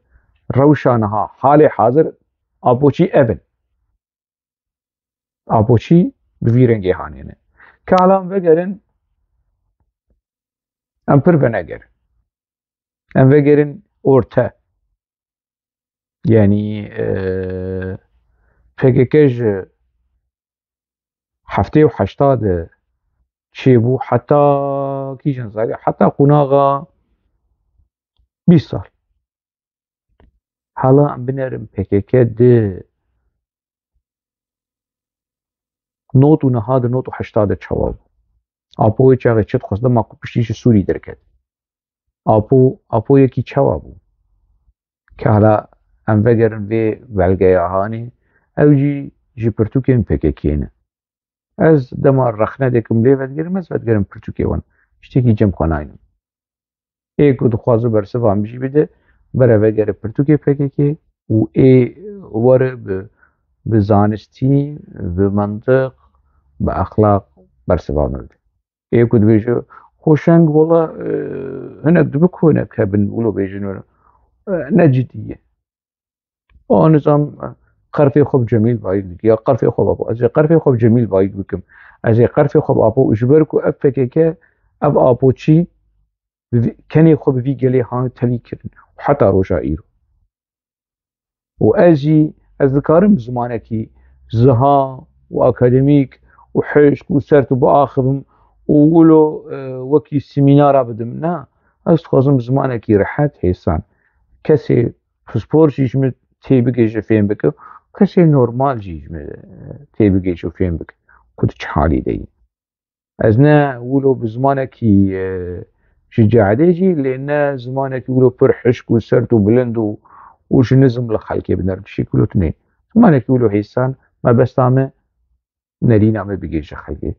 rewşa niha, halê hazir Apoçî ev in. Apoçî bi vî rengê hanê ne. Ka hala em vegerin, em pir venegerin. Em vegerin orte. Yanî, e, P K K ji heftê û heşta de çêbû heta kîjan salî? Heta qunaxa bîst sal. Hala em binerin P K K di nod û niha di nod û heşta de çawa bû? Apo wê çaxê çi dixwest, dema ku piştî ji Sûrî derket? Apo, Apo yekî çawa bû? Ke hala em vegerin vê belgeya hanê, ew jî ji pirtûkên P K K ne. Ez dema rexne dikim lê vedigerim, ez vedigerim pirtûkê wan. Tiştekî cem xwe naynim. Ê ku dixwaze bersiva min jî bide, bere vegere pirtûkê P K K û ê were bi, bi zanistî, bi mantiq, bi exlaq bersiva min bide. Ê ku dibêje, Xoşeng, wela, e, hinek dibe ku hinek hebin, wilo bêjin were. E, ne cidî ye. O nizam, qerfê xwe bi Cemîl Bayik dike, ya qerfê xwe bi, ez ê qerfê xwe bi Cemîl Bayik bikim. Ez ê qerfê xwe bi Apo, ji ber ku ev P K K, ev Apoçî, bi vî, kenê xwe bi vî gelê han tevî kirin. Û heta roja îro. Û ez jî, ez dikarim bi zimanekî ziha û akademîk û hişk û sert û biaxivim û wilo, e, wekî semînara bidim. Na, ez dixwazim bi zimanekî rehet, hêsan. Kesê pispor jî ji min têbigihîje, fêm bike, kesê normal jî ji min, e, têbigihîje û fêm bike ku tu çi halî de yî. Ez ne wilo bi zimanekî, e, ji cehedê jî, lê ne zimanekî wilo pir hişk û sert û bilind û, û ji nizm li xelkê binerim. Tiştekî wilo tune. Zimanekî wilo hêsan, mebesta me nerîna me bigihîje xelkê.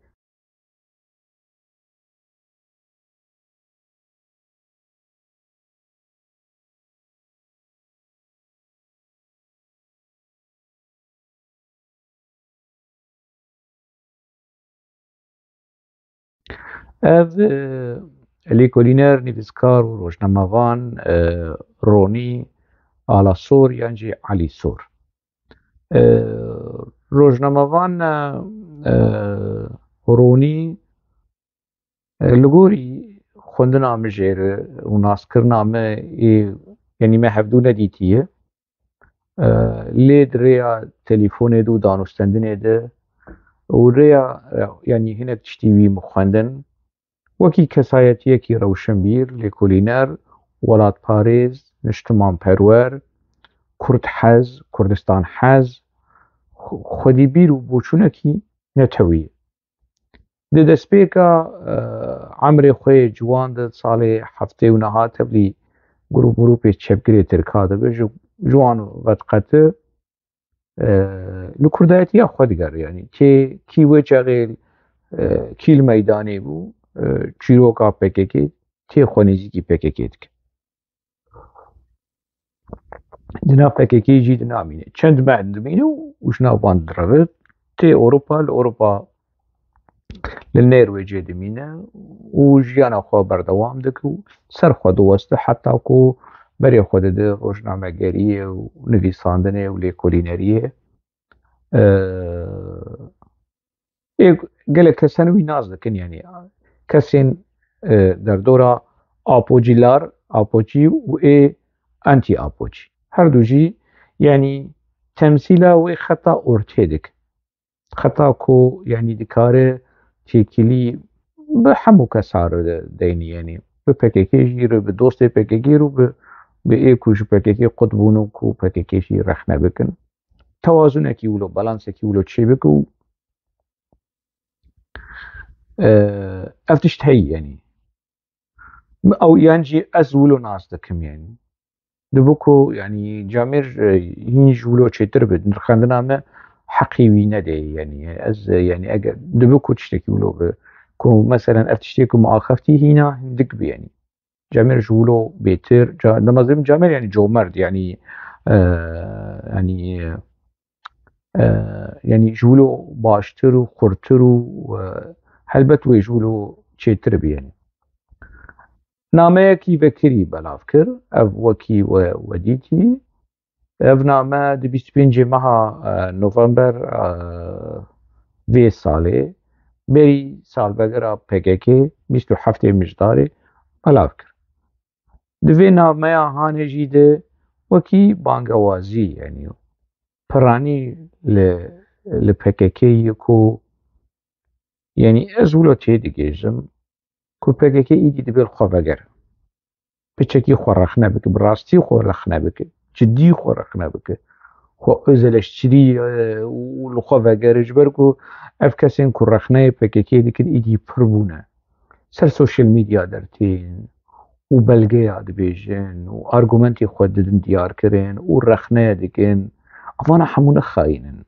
Ev, e, lêkolîner, nivîskar û rojnamevan, e, Ronî Alasor yan jî Elî Sor. E, rojnamevan, e, e, Ronî, e, li gorî xwendina min jê re û naskirina min ê, yanî me hevdû nedîtiye. E, lê di rêya telîfonê de û danûstendinê de û rêya, e, yanî hinek tiştî wî min xwendin. Wekî kesayetiyekî rewşenbîr, lêkolîner, welatparêz, niştimanperwer, kurdhez, Kurdistan hez, xwe-, xwedîbîr û boçûnekî netewî. Di destpêka, e, emrê xwe yê ciwan de, salê heftê û neha tevlî grûp mirûpê çepgirê tirka dibe, ji, ji wan vediqete, e, li kurdayetiya xwe digere. Yanî kê, kî wê çaxê, e, kî li meydanê bû, e, çîroka P K K tê xwe nêzîkî P K K dike. Di nav P K K jî dinamîne. Çend meh dimîne û ji nav van direve. Tê Ewropa, li Ewropa, li Nêrwêcê dimîne û jiyana xwe berdewam dike û ser xwe diweste heta ku berê xwe dide rojnamegeriyê û nivîsandinê û lêkolîneriyê. Ee, ê gelek kes hene wî nas dikin, yanî kesên, e, derdora Apocîlar, Apocî û ê anti Apocî. Her du jî, yanî temsîla wê xeta ortê dikin. Xeta ku, yanî dikare têkilî bi hemû kesa re de-, deynî, yanî bi P K K jî re, bi dostê P K K re û bi, bi ê ku ji P K K qut bûn û ku P K K jî rexne bikin. Tewazunekî wilo, balansekî wilo çêbike û, e, ev tişt heyî, yanî. Ew, yan jî ez wilo nas dikim, yanî. Dibe ku, yanî, camêr, e, hîn ji wilo çêtir be, nirxandina me heqî wî nede, yanî. Ez, e, yanî, eger dibe ku tiştekî wilo be, ku, meselen, ev tiştê ku me axeftî hîna hindik be, yanî. Camêr ji wilo bêtir, ca-, dema ez dibêm camêr, yanî comerd, yanî, e, yanî, e, yanî ji wilo baştir û xurtir û, e, helbet wê ji wilo çêtir bî, yanî. Nameyekî vekirî belav kir, ev wekî we, we dîtî. Ev name di bîst û pêncê meha, e, November, e, vê salê, berî salvegera P K K, bîst û heftê Mijdarê, belav kir. Di vê nameya hanê jî de wekî bangewazî, yanî piranî li, li P K K ye ku, yanî ez wilo têdigihîjim ku P K K îdî dibe li xwe veger. Piçekî xwe rexne bike, bi rastî xwe rexne bike, cidî xwe rexne bike. Xwe özeleştirî, e, û li xwe vegere, ji ber ku ev kesên ku rexneyê P K K dikin, îdî pir bûne. Ser sosyal medya dertên û belgeya dibêjin û argumentê xwe didin diyarkirin û rexne dikin. Evana hemû ne xayîn in.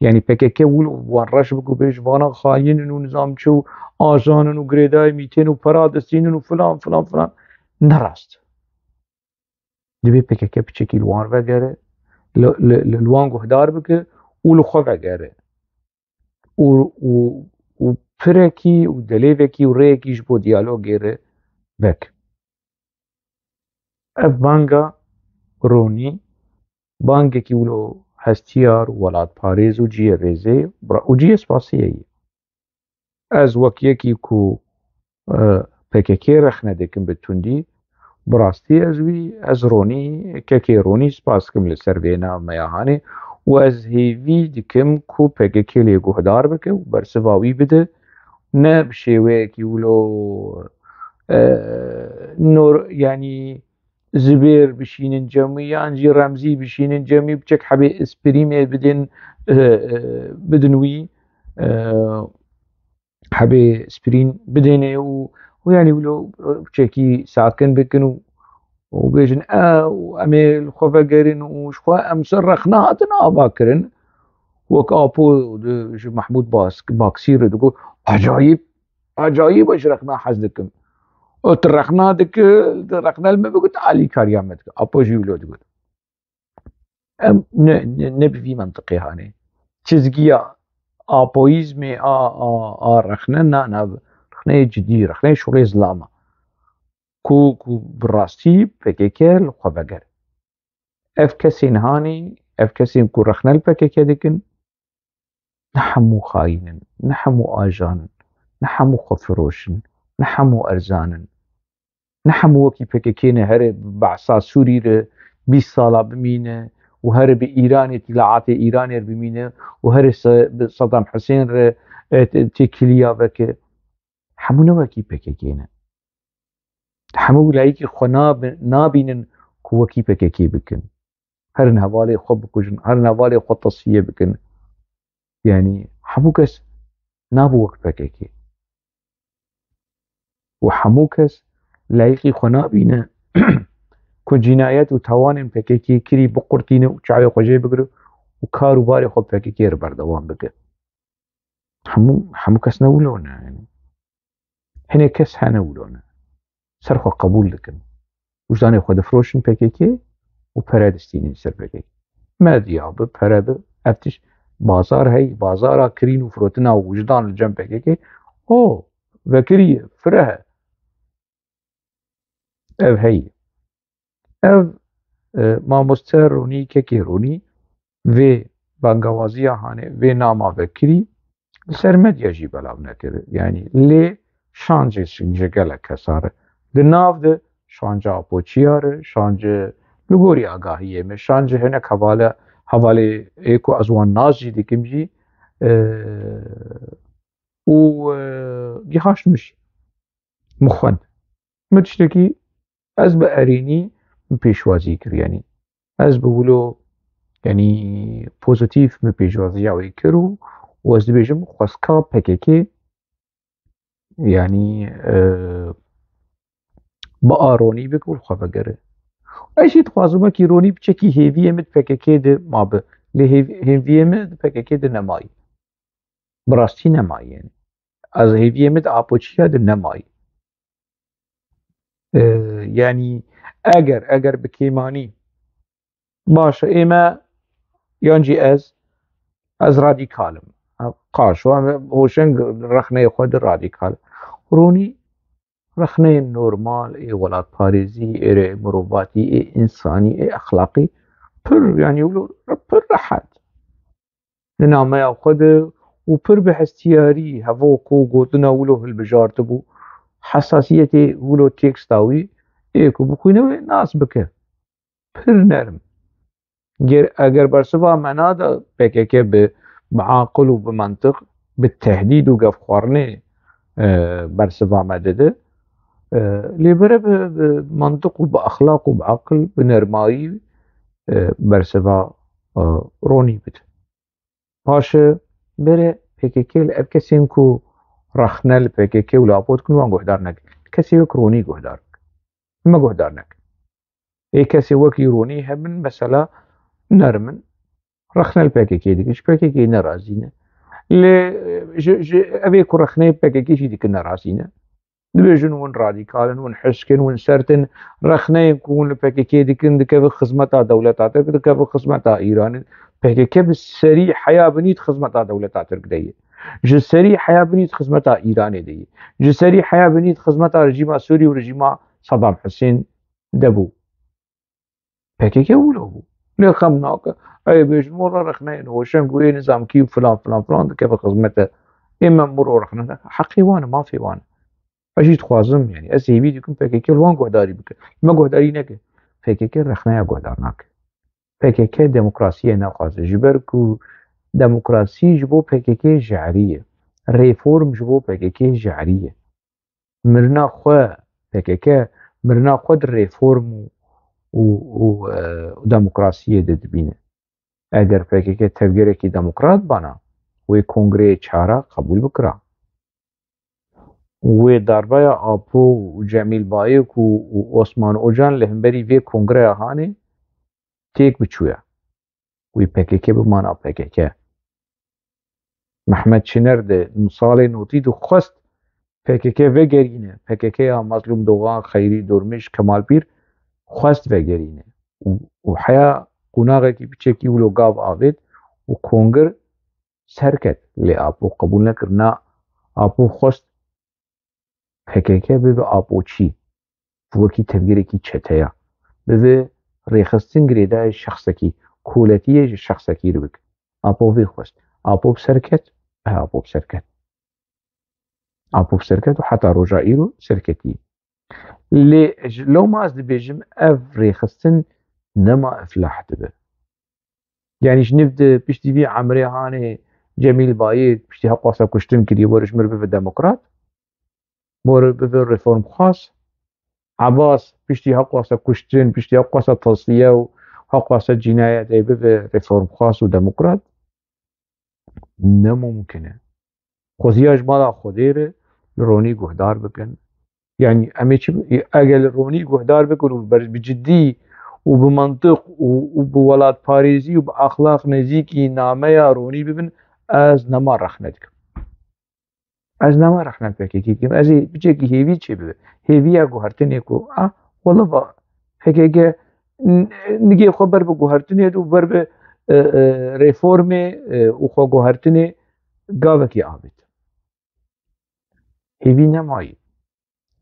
Yanî P K K wilo wan reş bike û bêje vana xayîn in û nizam çi û ajan in û girêdayê mîtên û pera distînin û filan, filan, filan. Ne rast. Divê P K K piçekî li wan vegere, li, li, li, li wan guhdar bike û li xwe vegere. Û, û, û pirekî û delêvekî û rêyekî ji bo diyalogê re vek. Ev banga ronî, bangekî wilo hestiyar, welatparêz û cihêrêzê bira-, û cihê spasiyê ye. Ez wek yekî ku, e, P K K rexne dikim bi tundî, bi rastî ez wî, ez Ronî, kekê Ronî spas dikim li ser vê nameya hanê û ez hêvî dikim ku P K K lê guhdar bike û bersiva wî bide, ne bi şêweyekî wilo, e, nor-, yanî Zibêr bişînin cem wî, yan jî Remzî bişînin cem wî, biçek hebê espirîmê bidin, e, e, bidin wî, e, hebê espirîn bidênê û, û yanî wilo, e, biçekî sakin bikin û, û bêjin, e, û em ê li xwe vegerin û ji xwe em ser rexne hatin ava kirin. Wek Apo di, ji Mehmûd Bas-, Baksî re digot, acayîb, acayîb e, ji rexna hez dikim. O tu rexna dike, tu rexna li me bigot, alîkariya me dike. Apo jî wilo digot. Em ne, ne, ne bi vî mentiqê hanê. Çizgiya apoyîzmê a, a, a rexne, na, na, rexneyê cidî, rexneyê şolê zilama. Ku, ku bi rastî P K K li xwe veger. Ev kesên hanê, ev kesên ku rexne li P K K dikin, ne hemû xayîn in, ne hemû ajan in, ne hemû xwefiroş in, ne hemû erzan in. Ne hemû wekî P K K ne, here bi behsa Sûrî re bîst sala bimîne û here bi Îranê, îtîlaatê Îranê re bimîne û here se-, bi Saddam Husên re, e, te-, têkiliya veke. Hemû ne wekî P K K ne. Hemû layîkî xwe nabi-, nabînin ku wekî P K K bikin. Herin hevalê xwe bikujin, herin hevalê xwe tesfiye bikin. Yanî hemû kes nabû wek P K K. Û hemû kes layîqî xwe nabîne ku cînayet û tawanên P K K kirî biqurtîne û çavê xwe jê bigire û kar û barê xwe P K K re berdewam bike. Hemû, hemû kes ne wilo ne, yanî. Hinek kes hene wilo ne. Ser xwe qebûl dikin. Wijdanê xwe difroşin P K K û pere distînin ser P K K. Medya bi, pere bi, ev tişt bazar hey, bazara kirîn û firotina wijdan li cem P K K. O, vekiriye, fireh e. Ev heye. Ev, e, mamoste Ronî, kekê Ronî, vê bangawaziya hanê, vê nama vekirî, li ser medya jî belav nekir. Yanî lê şancê ji gelek kesa re. Di nav de şanca Apoçiya re, şancê li gorî agahiyê me, şancê hinek hevala, hevalê ê ku ez wan nas jî dikim jî, e, û, e, gihaşt min jî. Min xwend. Min tiştekî ez bi erênî min pêşwazî kir, yanî ez bi wilo, yanî pozîtîf min pêşwaziya wê kir û, û ez dibêjim xwestka P K K, yanî, e, bi aronî bike û li xwe vegere. Ez jî dixwazim wekî Ronî piçekî hêviyê min di P K K de mabe. Lê hêv-, hêviyê min di P K K de nemayî. Bi rastî nemayî, yanî. Ez hêviyê min di Apoçiya de nemayî. E, yanî eger, eger bi kêmanî, baş e, ê me yan jî ez, ez radîkal im. Qaşo, em hoşeng rexneyê xwe di radîkal. Ronî rexneyên normal ê welatparêzî, ê mirovatî, ê însanî, ê exlaqî pir, yanî wilo pir rehet. Di nameya xwe de û pir bi hestiyarî hevok û gotina wilo hilbijartibû, hesasiyetê wilo teksta wî ê ku bixwîne wê nas bike. Pir nerm. Ger, eger bersiva me nada P K K bi, bi aqil û bi mantiq, bi tehdîd û gefxwarinê, e, bersiva me dide, e, lê bere bi, bi mantiq û bi exlaq û bi aqil, bi nermayî, e, bersiva, e, Ronî bide. Paşê bere P K K li ev kesên ku rexne li P K K û li Apo dikin, wan guhdar nekin. Kesê wek Ronî guhdar bikin. Me guhdar nekin. Ê kesê wekî Ronî hebin, mesela nerm in, rexne li P K K dikin, ji P K K nerazî ne. Lê, e, ji, ji, ev ê ku rexneyê P K K jî dikin nerazî ne. Dibêjin hûn radîkal in, hûn hişk in, hûn sert in, rexneyên ku hûn li P K K dikin, dikevin xizmeta dewleta Tirk, dikevin xizmeta Îranê. P K K bi serî heya binî di xizmeta dewleta Tirk de ye. Ji serî heya binî di xizmeta Îranê de ye. Ji serî heya binî di xizmeta rejîma Sûrî û rejîma Saddam Husên de bû. P K K wilo bû. Lê xem nake. Ey bêjin, wela rexneyên hoşeng û ê nizamkî û filan, filan, filan dikeve xizmete. Ê me miro rexne nake. Heqê wan e, mafê wan e. Ez jî dixwazim, yanî ez hêvî dikim P K K li wan guhdarî bike. Li me guhdarî neke. P K K rexneya guhdar nake. P K K demokrasiyê naxwaze. Ji ber ku demokrasî ji bo P K K jehrî ye. Reform ji bo P K K jehrî ye. Mirina xwe, P K K mirina xwe di reform û, û, û, e, û demokrasiyê de dibîne. Eger P K K tevgerekî demokrat bana, wê kongreyê çara qebûl bikira. Wê darbeya Apo û Cemîl Bayik û, û Osman Ocan li hemberî vê kongreya hanê têk biçûya. Wî P K K bimana P K K. Mehmet Çiner di salê notî de xwest P K K vegerîne. P K K ya Mazlûm Dogan, Xeyrî Dormîş, Kemal Pîr xwest vegerîne. Û, û heya qonaxekî piçekî wilo gav avêt û kongir serket. Lê Apo qebûl nekir. Na, Apo xwest P K K bibe Apoçî, wekî tevgerekî çeteya, bibe rêxistin girêdayê şexsekî, koletiyê ji şexsekî re bike. Apo vê xwest. Apo bi ser ket, e, Apo bi ser ket. Apo serket û heta roja îro serketî. Lê ji lewma ez dibêjim, ev rêxistin nema iflah dibe. Yanî ji niv di piştî vî Emrê Hanê Cemîl Bayê piştî heqwasa kuştin kiriye, were ji mir bibe demokrat, were bibe reformxwaz. Ebas piştî heqwasa kuştin, piştî heqwasa tasfiye û heqwasa cînayetê bibe reformxwaz û demokrat. Ne mumkin e. Xweziya ji mala Xwedê re li Ronî guhdar bikin. Yanî em ê çi, eger li Ronî guhdar bikin û ber-, bi cidî û bi mantiq û, û bi welatparêzî û bi exlaq nêzîkî nameya Ronî bibin, ez nema rexne dikim. Ez nema rexne P K K kim. Ez ê biçekî hêvî çê bibe. Hêviya guhertinê ku, a, wele va P K K n-, nigê xwe ber bi guhertinê û ber bi, e, e, reformê, e, û xwe guhertinê gavekî avêt. Hêvî nemayî.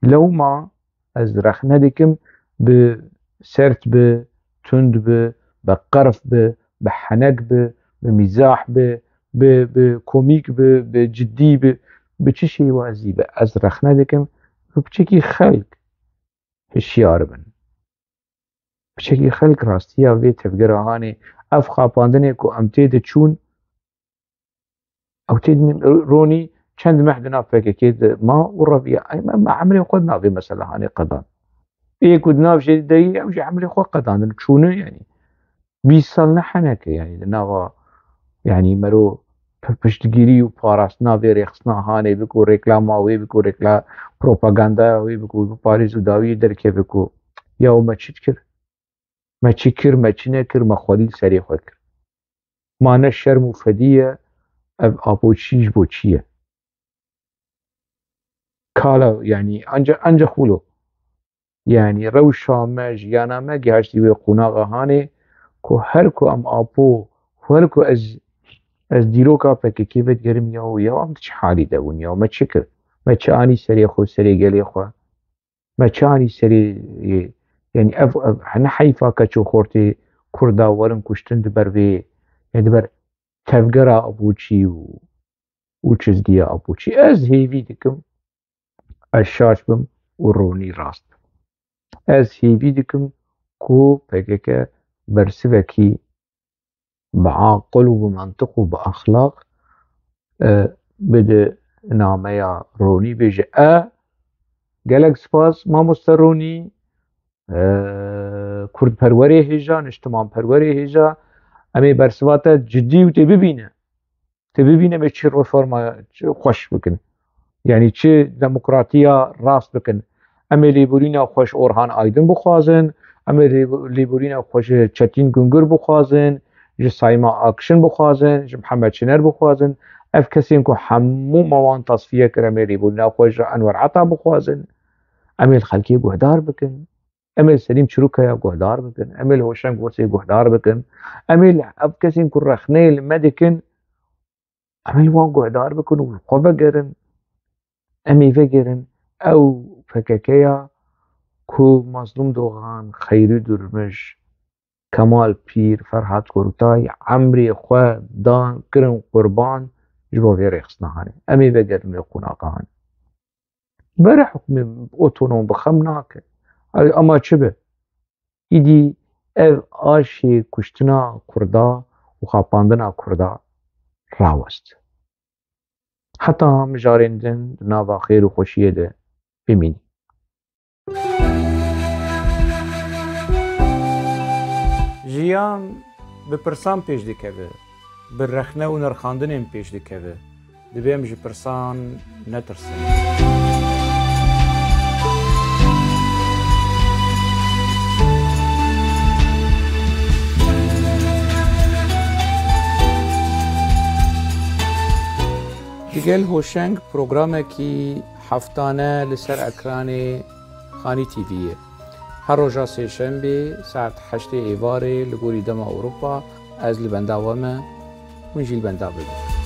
Lewma ez rexne dikim bi sert bi, tund bi, bi qerf bi, bi henek bi, bi mîzah bi, bi, bi komîk bi, bi cidî bi, bi çi şêwazî bi. Ez rexne dikim ku piçekî xelk hişyar bin. Piçekî xelk rastiya vê tevgera hanê, ev xapandinê ku em tê de çûn, ew tê din, Ronî çend meh di nav P K K de ma û reviya. Ey, me, me emrê xwe di nav vê meselehanê qedan. Ê ku di nav jê de yî, ew jî emrê xwe qedandin, çûne, yanî bîst sal ne heneke, yanî di nava, yanî mero p-, piştgirî û parastina vê rêxistina hanê biko, reklama wê biko, rekla-, propagandaya wê biko, bi parêz û dawiyê derkeve ku ya me çi dikir? Me çi kir, me çi nekir, me xwedî li serê xwe kir. Ma ne şerm û fedî ye, ev apo çî ji bo çi ye? Kala, yanî, anca, anca xwilo. Yanî, rewşa me, jiyana me gihaştî wê qonaxa hanê ku her ku em apo, her ku ez, ez dîroka P K K vedigerim ya, ya em di çi halî de bûn ya, me çi kir? Me çi anî serê xwe, serê gelê xwe? Me çi anî serê, e, yanî ev, ev ne heyfa keç û xortê Kurda werin kuştin di ber vê, yanî di ber tevgera Apoçî û, û çizgiya Apoçî. Ez hêvî dikim, ez şaş bim û ronî rast bim. Ez hêvî dikim ku P K K bersivekî bi aqil û bi mantiq û bi exlaq, e, bide nameya Ronî, bêje, e, gelek spas mamoste Ronî, e, kurdperwerê hêja, niştimanperwerê hêja, em ê bersiva te cidî û tê bibîne. Tê bibîne em ê çi reforma xweş bikin. Yanî çi demokratiya rast bikin. Em ê lêborîna xwe ji Orhan Aydin bixwazin, em ê lêb-, lêborîna xwe ji Çetîn Gungur bixwazin, ji Sayma Akşin bixwazin, ji Mihemed Şiner bixwazin. Ev kesên ku hemû me wan tasfiye kir, em ê lêborîna xwe ji Enwer Ata bixwazin. Em ê li xelkê guhdar bikin. Em ê li Selîm Çirûkaya guhdar bikin. Em ê li Hoşeng Gosê guhdar bikin. Em ê li ev kesên ku rexneyê li me dikin, em ê li wan guhdar bikin û li xwe vegerin. Em ê vegerin ew P K K ya ku Mazlûm Dogan, Xeyrî Durmuş, Kemal Pîr, Ferhat Korkutay emrê xwe dan, kirin qurban ji bo vê rêxistina hanê. Em ê vegerin wê qonaxa hanê. Bere hukmê otonom bi xem nake. Ama çi be? Îdî ev aşê kuştina Kurda û xapandina Kurda rawest. Heta mijarên din di nava xêr û xweşiyê de bimînin. Jiyan bi pirsan pêş dikeve, bi rexne û nirxandinên pêş dikeve. Divê em ji pirsan netirsin. Digel Hoşeng programekî heftane li ser ekranê Xanî T V ye. Her roja sêşembê saet heştê êvarê li gorî dema Ewropa ez li benda we me, hûn jî li benda bibin.